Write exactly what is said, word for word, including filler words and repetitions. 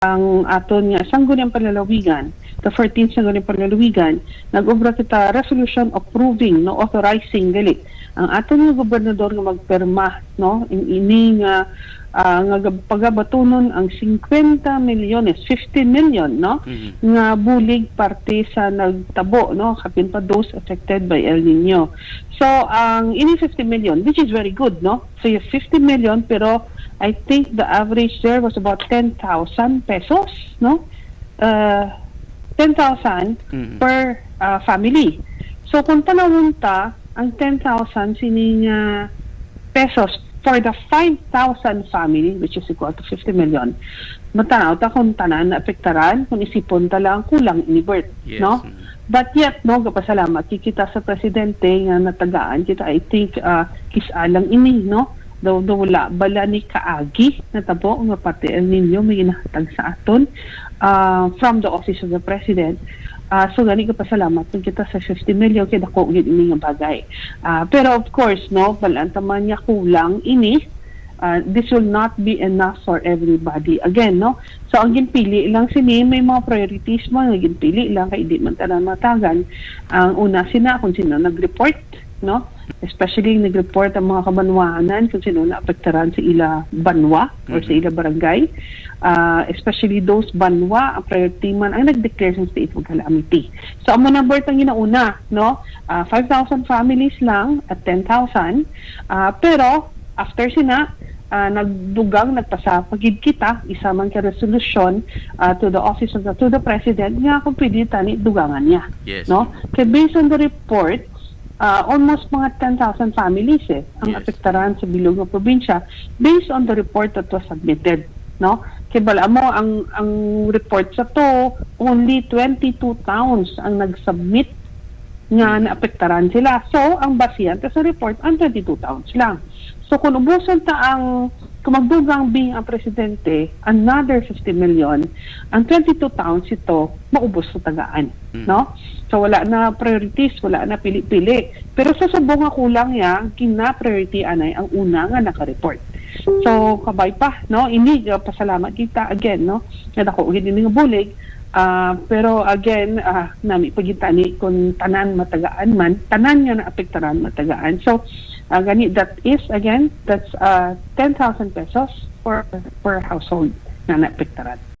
ang aton nga Sangguniang Panlalawigan, the fourteenth Sangguniang Panlalawigan, nag-obra kita resolution approving, no, authorizing, dili, ang aton nga gobernador nga magpirma, no, in ini nga, ah, nga gab-, pagabatunon ang fifty milyones, fifty million, no, Mhm. nga bulig parte sa nagtabo, no, kapin pa those affected by El Nino. So, ang ini fifty million, which is very good, no? So, you have fifty million, pero I think the average there was about ten thousand pesos, no? Uh, ten thousand Mhm. per, uh, family. So, kung tanawon ta, ang ten thousand sining, uh, pesos for the five thousand family, which is equal to fifty million, matanaw ta kung tanan na apektaran, kung isipon ta lang, kulang ini, Bert, Yes, no? Mm. But yet, no, gapasalamat kita sa presidente nga natagaan kita, I think, uh, kis-a lang ini, no? Daw, daw wala bala ni kaagi natabo nga parte El Nino may ginahatag sa aton, ah, from the office of the president. Ah, so gani, gapasalamat man kita sa fifty million, kay dako gyud ini nga bagay. Ah, pero of course, no, balaan ta man nga kulang ini, ah, this will not be enough for everybody. Again, no? So ang ginpili lang sini, may mga priorities mo nga ginpili lang kay di man tanan matagan. Ang una sina kung sino nag-report, no? Especially nag-report ang mga kabanwahanan kung sino naapektaran sa ila banwa or sa Mhm. ila barangay. Ah, especially those banwa, ang priority man ang nag-declare sa state of calamity. So, amo na, Bert, ang ginauna, no? Ah, five thousand families lang at ten thousand. Ah, pero after sina, ah, nagdugang, nagpasa pa gid kita isa man ka resolution, ah, to the office of the, to the president nga kung pwede tani dugangan niya, Yes. no? Kay based on the report, ah, almost mga ten thousand families, eh, ang Yes. apektaran sa bilog nga probinsya based on the report that was submitted, no? Kay bala mo ang, ang report sa to, only twenty-two towns ang nag-submit nga Mm. naapektaran sila. So, ang basihan ta sa report, ang twenty-two towns lang. So, kung ubuson ta ang, kung magdugang bing ang presidente, another fifty million, ang twenty-two towns ito, maubos sa tagaan, Mm. no? So, wala na priorities, wala na pili-pili. Pero sa subong nga kulang niya, gina-priority anay ang una nga naka-report. So, kabay pa, no? Ini, uh, pasalamat kita again, no? Nga dako gid ini nga bulig. Ah, pero again, ah, nami pa gid tani kung tanan matagaan man, tanan nga naapektaran matagaan. So, ah, gani, that is, again, that's, ah, ten thousand pesos for, per household nga naapektaran.